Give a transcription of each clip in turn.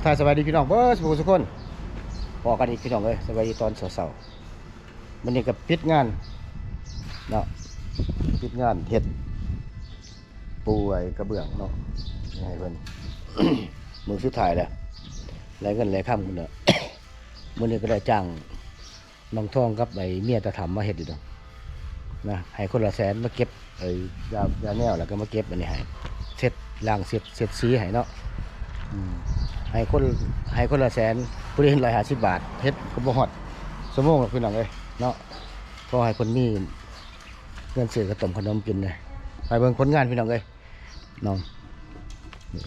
ທ່ານ ສະບາຍດີພີ່ນ້ອງເບິດສູ່ຜູ້ສູ່ຄົນ ພໍ້ກັນອີກພີ່ນ້ອງເອີຍ ສະບາຍດີຕອນເຊົ້າໆ. ມື້ນີ້ກໍປິດງານເນາະ ປິດງານເຮັດປູໄອ້ກະເບື້ອງເນາະ ໃຫ້ເພິ່ນ ມື້ສຸດທ້າຍແລ້ວ ໄລ່ເງິນໄລ່ຄຳພຸ້ນແຫຼະ. ມື້ນີ້ກໍໄດ້ຈ້າງ ນ້ອງທອງກັບໄອ້ເມຍຕາຖຳມາເຮັດຢູ່ດອກນະ ໃຫ້ຄົນລະແສນ ມາເກັບໄອ້ຢາ ຢາແນວ ແລ້ວກໍມາເກັບອັນນີ້ໃຫ້ ເຊັດ ລ້າງເຊັດ ເຊັດສີໃຫ້ເນາະ. ອືມ ໃຫ້ຄົນ ໃຫ້ຄົນລະແສນ ຜູ້ລະຮ້ອຍຫ້າສິບບາດ ເຮັດກໍບໍ່ຮອດຊົ່ວໂມງດອກພີ່ນ້ອງເອີຍເນາະ. ຂໍໃຫ້ເພິ່ນມີເງິນຊື້ເຂົ້າຕົ້ມເຂົ້າໜົມກິນເດີ. ໄປເບິ່ງຜົນງານພີ່ນ້ອງເອີຍ. ເນາະ ນີ້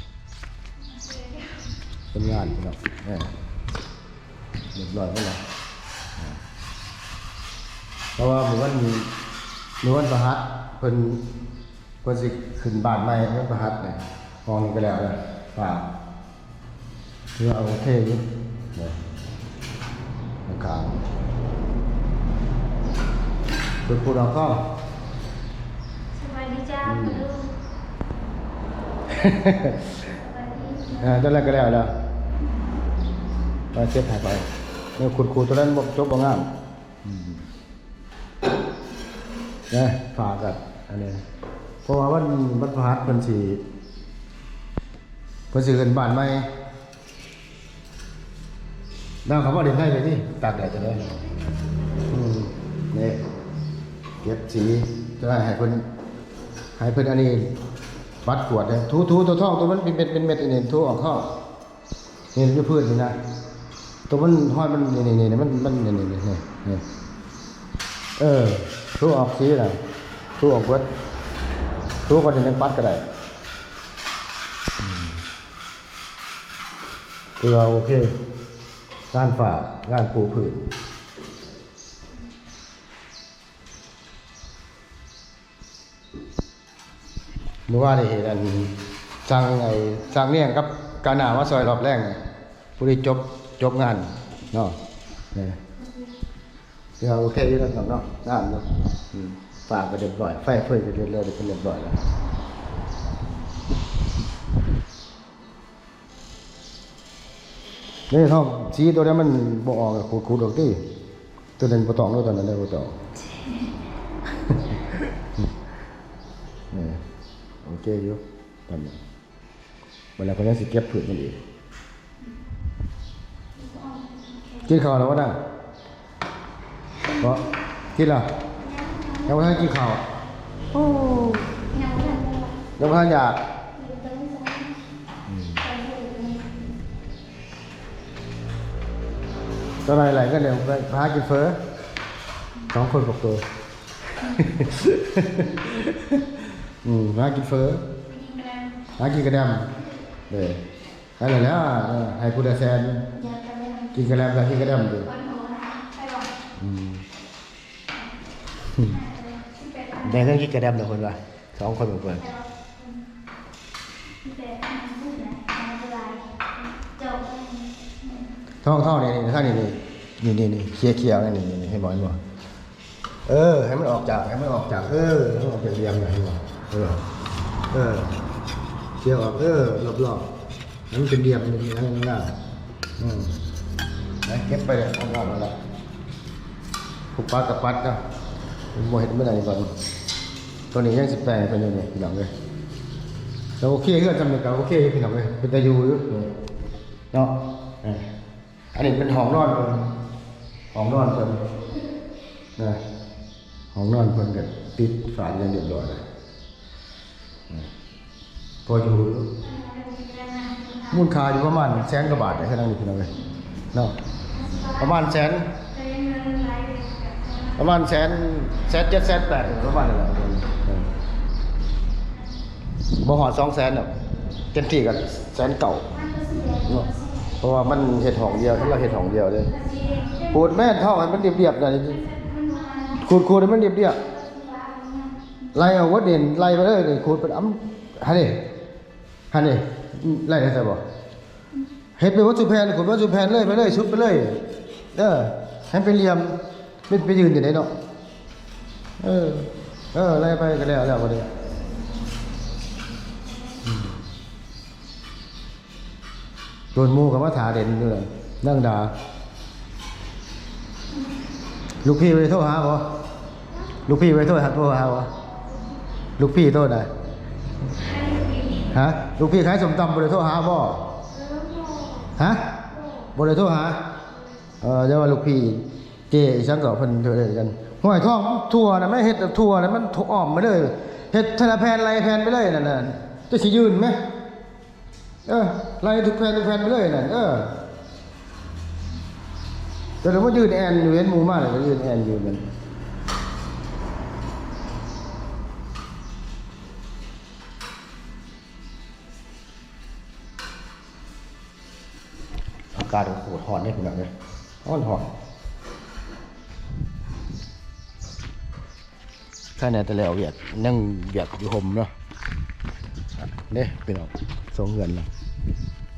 ເປັນງານເນາະ ເອີ ຮຽບຮ້ອຍໝົດແລ້ວ ເພາະວ່າມື້ວັນ ມື້ວັນພະຫັດ ເພິ່ນ ເພິ່ນຊິຂຶ້ນບ້ານໃໝ່ວັນພະຫັດນີ້ ຫ້ອງນີ້ກໍແລ້ວແລ້ວ ຝາກ ຖືວ່າໂອເຄຢູ່ ເນາະ ຂ້າງໆ ເພິ່ນພູດອກກ້ອງ. ສະບາຍດີຈ້າ ອືມ ພໍ່ລຸງ ສະບາຍດີ ເອີ ຕົວນັ້ນກໍແລ້ວແລ້ວ ໄປເຊັດໃຫ້ໄປ ເອີ ຂຸດຄູຕົວນັ້ນບໍ່ ຈົບບໍ່ງາມ. ອືມ ນະ ຝາກກັນອັນນີ້ ເພາະວ່າວັນ ວັນພະຫັດເພິ່ນຊິ ເພິ່ນຊິຂຶ້ນບ້ານໃໝ່. ນາງເຂົາມາຫຼິ້ນໄດ້ເລີຍຕິ ຕາກແດດຈັ່ງໃດ. ອືມ ນີ້ ເກັບສີ ຈະໄດ້ໃຫ້ເພິ່ນ ໃຫ້ເພິ່ນອັນນີ້ ປັດກວາດເດີ ຖູໆ ຕົວທ້ອງ ຕົວມັນເປັນເມັດ ເປັນເມັດ ອັນນີ້ ຖູອອກທ້ອງ ນີ້ ຢູ່ພື້ນນີ້ນະ ຕົວມັນ ຮອຍມັນ ນີ້ໆ ມັນ ມັນ ນີ້ໆ ນີ້ ເອີ ຖູອອກສີນະ ຖູອອກເບິດ ຖູກ່ອນ ຈັ່ງປັດກໍໄດ້. ອືມ ຖືວ່າໂອເຄ ງານຝາ ງານປູພື້ນ. ມື້ວານນີ້ເຫັນອັນ ສັ່ງໄອ້ ສັ່ງນຽງກັບກາໜ້າມາຊ່ອຍຮອບແລງ ຜູ້ທີ່ຈົບ ຈົບງານເນາະ ເອີ ຖືວ່າໂອເຄຢູ່ເນາະ ເນາະ ງາມເນາະ. ອືມ ຝາກໍຮຽບຮ້ອຍ ໄຟເຟີ້ກໍຮຽບຮ້ອຍ ເປັນທີ່ຮຽບຮ້ອຍແລ້ວ. ນີ້ທ້ອງ ສີຕົວໃດມັນບໍ່ອອກ ຂູດ ຂູດອອກຕິ ຕົວນັ້ນບໍ່ຕ້ອງເດີ ຕົວນັ້ນບໍ່ຕ້ອງ. ເອີ ໂອເຄຢູ່ ຕອນນີ້ ບັດແລ້ວເພິ່ນຍັງຊິເກັບພືດມັນອີກ. ກິນເຂົ້າແລ້ວບໍ່ນາງ? ບໍ່ ກິນແລ້ວ ຍັງບໍ່ທັນກິນເຂົ້າ. ໂອ້ ຍັງບໍ່ທັນ ຍັງບໍ່ທັນຢາກ. ອືມ ຕອນໃດໄຫຼເງິນ ດຽວໄປຫາກິນເຝີ ສອງຄົນບອກໂຕ. ອືມ ຫາກິນເຝີ ຫາກິນກະແດມ ເອີ ໄປແລ້ວ ເອີ ໃຫ້ຜູ້ລະແສນ ກິນກະແດມກໍກິນກະແດມຢູ່. ອືມ ແບ່ງກັນກິນກະແດມເນາະ ເພິ່ນວ່າ ສອງຄົນເພິ່ນ. ທ້ອງ ທ້ອງນີ້ ນີ້ ທາງນີ້ ນີ້ ນີ້ ນີ້ ຂຽວໆ ນີ້ ນີ້ ນີ້ ເຫັນບໍ່ ເຫັນບໍ່? ເອີ ໃຫ້ມັນອອກຈາກ ໃຫ້ມັນອອກຈາກ ເອີ ໃຫ້ມັນອອກຈາກຫຼ່ຽມນະ ເຫັນບໍ່? ເອີ ເອີ ເຄຍອອກ ເອີ ລອບໆ ໃຫ້ມັນເປັນຫຼ່ຽມ ເປັນຫຍັງງາມ. ອືມ ໄປເກັບໄປເລີຍ ເອົາອອກມາລະ ຜູ້ປັດກໍປັດເນາະ ບໍ່ເຮັດມື້ໃດກ່ອນ. ຕົວນີ້ຍັງຊິແປງເພິ່ນຢູ່ນີ້ ພີ່ນ້ອງເອີຍ. ແຕ່ໂອເຄ ເຮືອນຊ່ຳນີ້ກໍໂອເຄຢູ່ ພີ່ນ້ອງເອີຍ ເປັນຕາຢູ່ຢູ່ເນາະ. ເອີ ອັນນີ້ເປັນຫ້ອງນອນເພິ່ນ ຫ້ອງນອນເພິ່ນນະ ຫ້ອງນອນເພິ່ນກໍຕິດຝາຢ່າງຮຽບຮ້ອຍແລ້ວ ພໍຢູ່. ມູນຄ່າຢູ່ປະມານແສນກວ່າບາດເດ້ ເຮືອນຫຼັງນີ້ ພີ່ນ້ອງເອີຍເນາະ ປະມານແສນ ປະມານແສນ ແສນເຈັດ ແສນແປດ ປະມານນັ້ນແຫຼະ ເອີ. ບໍ່ຮອດສອງແສນດອກ ເຕັມທີ່ກໍແສນເກົ້າເນາະ ເພາະວ່າມັນເຮັດຫ້ອງດຽວ ລາວເຮັດຫ້ອງດຽວເດ້. ຂູດແມ່ນທ້ອງໃຫ້ມັນລຽບໆ ຂູດ ຂູດໃຫ້ມັນລຽບໆ ໄລ່ເອົາເບິດນີ້ ໄລ່ໄປເລີຍນີ້ ຂູດເປັນອຳ ຫັ້ນເດ້ ຫັ້ນເດ້ ໄລ່ໄດ້ໃຊ່ບໍ່? ເຮັດໄປເບິດສູ່ແຜ່ນ ຂູດເບິດສູ່ແຜ່ນເລີຍ ໄປເລີຍ ສຸດໄປເລີຍ ເອີ ໃຫ້ເປັນຫຼ່ຽມ ໄປ ໄປຢືນຢູ່ໃດເນາະ. ເອີ ເອີ ໄລ່ໄປກໍແລ້ວ ແລ້ວບັດນີ້ ອືມ. ໂດນໝູ່ກໍມາຖ້າເຫຼັ້ນຢູ່ນັ້ນ ນາງດາ. ລູກພີ່ບໍ່ໄດ້ໂທຫາບໍ່? ລູກພີ່ບໍ່ໄດ້ໂທຫາ ໂທຫາບໍ່? ລູກພີ່ໂທນະ? ຮະ? ລູກພີ່ຂາຍສົ້ມຕຳບໍ່ໄດ້ໂທຫາບໍ່? ຮະ? ບໍ່ໄດ້ໂທຫາ? ເອີ ແຕ່ວ່າລູກພີ່ເຈ້ອີ່ຫຍັງກໍເພິ່ນເຮັດກັນ. ຫ້ວຍ ທອງທົ່ວນະ ມາເຮັດທົ່ວນະ ມັນອ້ອມໄປເລີຍ ເຮັດເທື່ອລະແຜ່ນ ໄລ່ແຜ່ນໄປເລີຍນັ້ນນະ ຈະຊິຍື່ນແມ? ເອີ ໄລ່ທຸກແຜ່ນ ທຸກແຜ່ນໄປເລີຍນັ້ນ. ເອີ ແຕ່ລະມາຢືນແອ່ນຢູ່ ເຫັນໝູ່ມາແລ້ວກໍຢືນແອ່ນຢູ່ນັ້ນ. ອາກາດໂຄດຮ້ອນເດ້ພີ່ນ້ອງເອີຍ ຮ້ອນໆ. ໃຄແດ່ແຕ່ແລ້ວວຽກ ຍັງວຽກຢູ່ຮົ່ມເນາະ ເດ້ພີ່ນ້ອງ. ສອງເຮືອນນະ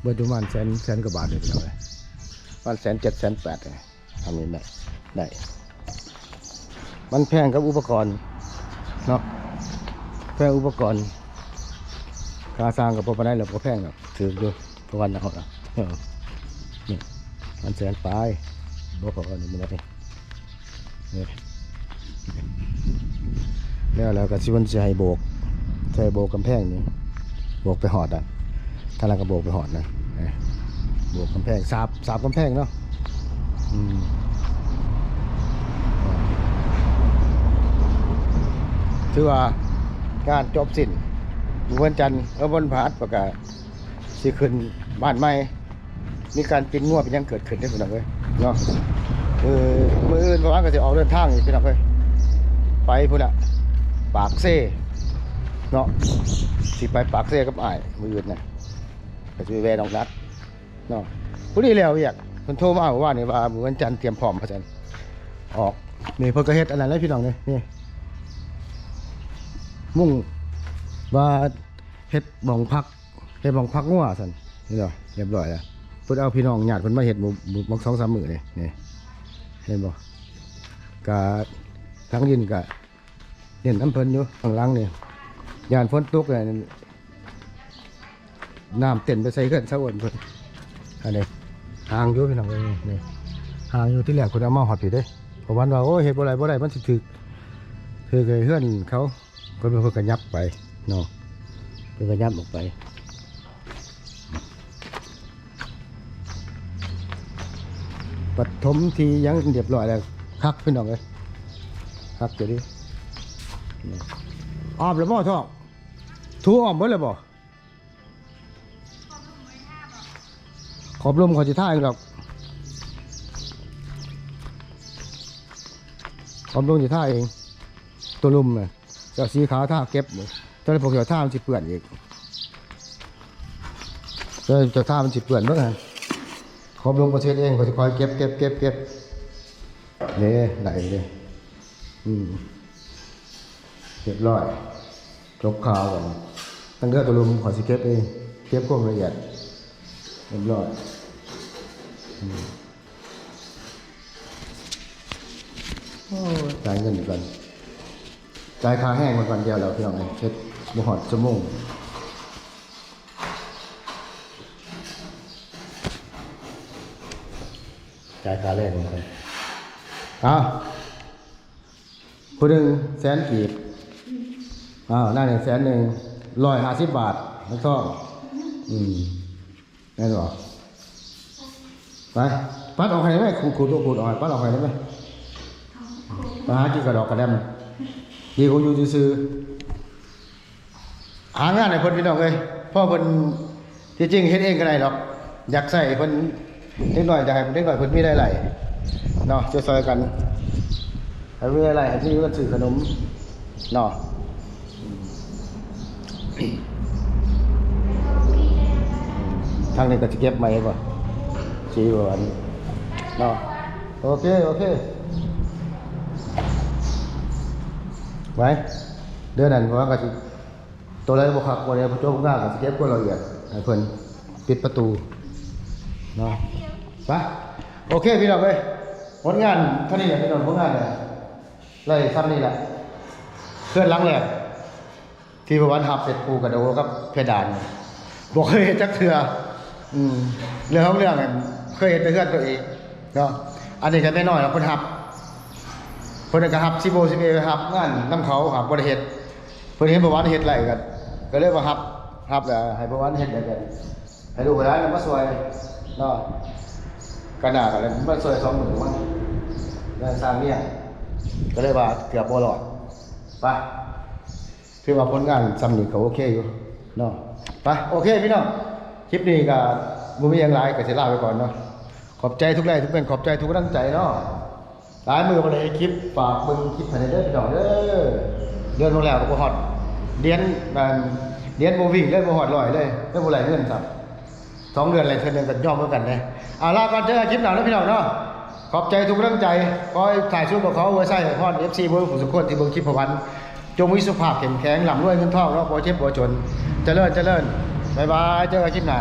ເບິດຢູ່ປະມານແສນ ແສນກວ່າບາດນີ້ພີ່ນ້ອງເອີຍ ປະມານແສນເຈັດ ແສນແປດນີ້ ທຳນີ້ໄດ້ ໄດ້. ມັນແພງກັບອຸປະກອນເນາະ ແພງອຸປະກອນ ຄ່າສ້າງກໍບໍ່ປານໃດແຫຼະ ບໍ່ແພງດອກ ຖືກຢູ່ ປະມານນັ້ນເນາະ. ເອີ ນີ້ ປະມານແສນປາຍ ບໍ່ພໍນີ້ ມື້ນີ້. ນີ້ ແລ້ວ ແລ້ວກໍຊິ ເພິ່ນຊິໃຫ້ໂບກ ໃຫ້ໂບກກຳແພງນີ້ ໂບກໄປຮອດນັ້ນ ທາງນັ້ນກໍໂບກໄປຮອດນັ້ນ ໂບກກຳແພງ ສາບ ສາບກຳແພງເນາະ. ອືມ ຖືວ່າງານຈົບສິ້ນ ມື້ວັນຈັນ ເອີ ວັນພະຫັດ ປະກາດຊິຂຶ້ນບ້ານໃໝ່. ມີການປິ່ນງົວເປັນຫຍັງເກີດຂຶ້ນເດ້ພີ່ນ້ອງເອີຍເນາະ. ເອີ ມື້ອື່ນປະມານກໍຊິອອກເດີນທາງອີກພີ່ນ້ອງເອີຍ ໄປພຸ້ນລະ ປາກເຊເນາະ ຊິໄປປາກເຊກັບອ້າຍມື້ອື່ນນະ ກໍຊິໄປແວ່ນ້ອງນັດເນາະ. ພໍດີແລ້ວວຽກ ເພິ່ນໂທມາມື້ວານນີ້ວ່າມື້ວັນຈັນຕຽມພ້ອມວ່າຊັ້ນ ອອກ. ນີ້ເພິ່ນກໍເຮັດອັນນັ້ນແຫຼະພີ່ນ້ອງເອີຍ ນີ້ມຸງວ່າ ເຮັດໝ່ອງພັກ ເຮັດໝ່ອງພັກງົວຊັ້ນ ເຫັນບໍ່ ຮຽບຮ້ອຍແລ້ວ. ເພິ່ນເອົາພີ່ນ້ອງຍາດເພິ່ນມາເຮັດໝູ່ ໝູ່ ໝ່ອງສອງສາມມື້ນີ້ ນີ້ ເຫັນບໍ່. ກະ ທາງດິນກະເນັ້ນນຳເພິ່ນຢູ່ ຂ້າງຫຼັງນີ້ ຢ້ານຝົນຕົກແລ້ວ ນ້ຳເຕັນໄປໃສ່ເຮືອນຊາວໂອນເພິ່ນ. ອັນນີ້ຫ່າງຢູ່ພີ່ນ້ອງເອີຍ ນີ້ ຫ່າງຢູ່. ທີແລກເພິ່ນເອົາມາຮອດພີ້ເດ້ ເພາະວ່າ ໂອ້ຍ ເຮັດບໍ່ໄດ້ ບໍ່ໄດ້ ມັນຊິຖືກ ຖືກໄອ້ເຮືອນເຂົາ ເພິ່ນ ເພິ່ນກໍຫຍັບໄປເນາະ ເພິ່ນກໍຫຍັບອອກໄປ. ປະຖົມທີ່ຫຍັງຮຽບຮ້ອຍແລ້ວ ຄັກພີ່ນ້ອງເອີຍ ຄັກຈະດີ. ອ້ອມແລ້ວບໍ່ທ້ອງ? ຖູອ້ອມເບິດແລ້ວບໍ່? ຂອບລຸ່ມຂ້ອຍຊິທາເອງດອກ ຂອບລຸ່ມຊິທາເອງ ຕົວລຸ່ມນະ ຈະເອົາສີຂາວທາເກັບ ຕອນນີ້ພວກເຈົ້າທາມັນຊິເປື້ອນອີກ ເຈົ້າ ເຈົ້າທາມັນຊິເປື້ອນເບິ່ງຫັ້ນ. ຂອບລຸ່ມຂ້ອຍຊິເຮັດເອງ ຂ້ອຍຊິຄອຍເກັບ ເກັບ ເກັບ ເກັບ ເດ້ ໄດ້ເດ້ ອືມ ຮຽບຮ້ອຍ ຈົບຂ່າວກັນ. ຕັ້ງເທື່ອຕົວລຸ່ມຂ້ອຍຊິເກັບເອງ ເກັບຄວາມລະອຽດ ຮຽບຮ້ອຍ ອືມ. ໂອ້ຍ ຈ່າຍເງິນກ່ອນ ຈ່າຍຄ່າແຮງມັນກ່ອນ ດຽວແລ້ວພີ່ນ້ອງເອີຍ ເຮັດບໍ່ຮອດຊົ່ວໂມງ ຈ່າຍຄ່າແຮງມັນກ່ອນ. ອ້າວ ຜູ້ໜຶ່ງແສນກີບ ອ້າວ ນາງໜຶ່ງແສນໜຶ່ງ ຮ້ອຍຫ້າສິບບາດ ນາງທອງ ອືມ. ແມ່ນບໍ່? ໄປ ປັດອອກໃຫ້ໄດ້ໄໝ? ຂູດ ຂູດ ຂູດອອກໃຫ້ ປັດອອກໃຫ້ໄດ້ໄໝ? ໄປຫາກິນກະດອກກະແດມ ດີກວ່າຢູ່ຊື່ໆ. ຫາງານໃຫ້ເພິ່ນພີ່ນ້ອງເອີຍ ເພາະເພິ່ນ ທີ່ຈິງເຮັດເອງກໍໄດ້ດອກ ຢາກໃຊ້ເພິ່ນ ເດັກນ້ອຍ ຢາກໃຫ້ເດັກນ້ອຍເພິ່ນມີລາຍໄດ້ເນາະ ຊ່ວຍໆກັນ ໃຫ້ມີລາຍໄດ້ ໃຫ້ມີເງິນຊື້ຂະໜົມເນາະ. ທາງນີ້ກໍຊິເກັບໃໝ່ບໍ່ ຊິບໍ່ອັນເນາະ. ໂອເຄ ໂອເຄ ໄວ້ ເດືອນນັ້ນ ເພາະວ່າກໍຊິ ໂຕໃດບໍ່ຄັກ ບໍ່ໄດ້ ບໍ່ຈົບງາມ ກໍຊິເກັບຄວາມລະອຽດໃຫ້ເພິ່ນ ປິດປະຕູເນາະ. ໄປ ໂອເຄ ພີ່ນ້ອງເອີຍ ຜົນງານເທົ່ານີ້ແຫຼະພີ່ນ້ອງ ຜົນງານ ໄດ້ຊ່ຳນີ້ແຫຼະ ເຮືອນຫຼັງແລກ ທີ່ວ່າວັນຮັບເສັດປູກະໂດກັບເພດານ ບໍ່ເຄີຍເຮັດຈັກເທື່ອ ອືມ ເລື່ອງຂອງເລື່ອງນັ້ນ ເຄີຍເຮັດແຕ່ເຮືອນຕົວເອງເນາະ. ອັນນີ້ກໍແມ່ນ້ອຍເພິ່ນຮັບ ເພິ່ນກໍຮັບ ສິບໂມງ ສິບເອັດ ຮັບງານນຳເຂົາ ຫາກບໍ່ໄດ້ເຮັດ. ເພິ່ນເຫັນປະຫວັນເຮັດໄດ້ ກໍ ກໍເລີຍວ່າຮັບ ຮັບແລ້ວໃຫ້ປະຫວັນເຮັດ ແລ້ວກໍໃຫ້ລູກໃຫ້ຫຼານມາຊ່ວຍເນາະ. ກະໜ້າກໍເລີຍມາຊ່ວຍສອງມື້ມັນ ແລ້ວສ້າງເມຍ ກໍເລີຍວ່າເກືອບບໍ່ລອດ. ໄປ ຖືວ່າຜົນງານຊ່ຳນີ້ກໍໂອເຄຢູ່ເນາະ. ໄປ ໂອເຄພີ່ນ້ອງ ຄລິບນີ້ກໍບໍ່ມີຫຍັງຫຼາຍ ກໍຊິລາໄປກ່ອນເນາະ. ຂອບໃຈທຸກໄລທຸກເມັນ ຂອບໃຈທຸກກຳລັງໃຈເນາະ. ຫຼາຍມື້ບໍ່ໄດ້ເຮັດຄລິບ ຝາກເບິ່ງຄລິບໃຫ້ແດ່ເດີພີ່ນ້ອງເດີ. ເດືອນໜຶ່ງແລ້ວກໍບໍ່ຮອດ ເດືອນ ອັນ ເດືອນບໍ່ວິ້ງເລີຍ ບໍ່ຮອດຮ້ອຍເລີຍ ເລີຍບໍ່ໄດ້ເງິນຊ້ຳ. ສອງເດືອນແລ້ວເທື່ອໜຶ່ງກໍຍອມຄືກັນເດ້. ເອົາລະ ກ່ອນເຈີກັນຄລິບໜ້າເນາະພີ່ນ້ອງເນາະ. ຂອບໃຈທຸກກຳລັງໃຈ. ຂໍໃຫ້ທ້າຍສຸດກໍຂໍອວຍໄຊໃຫ້ພອນ ເອັຟຊີ ເບິດຜູ້ສຸກຄົນທີ່ເບິ່ງຄລິບປະຫວັນ ຈົ່ງມີສຸຂະພາບເຂັ້ມແຂງ ລ່ຳລວຍເງິນທອງເນາະ ບໍ່ເຈັບບໍ່ຈົນ ຈະເລີນ ຈະເລີນ. ບາຍບາຍ ເຈີກັນຄລິບໜ້າ.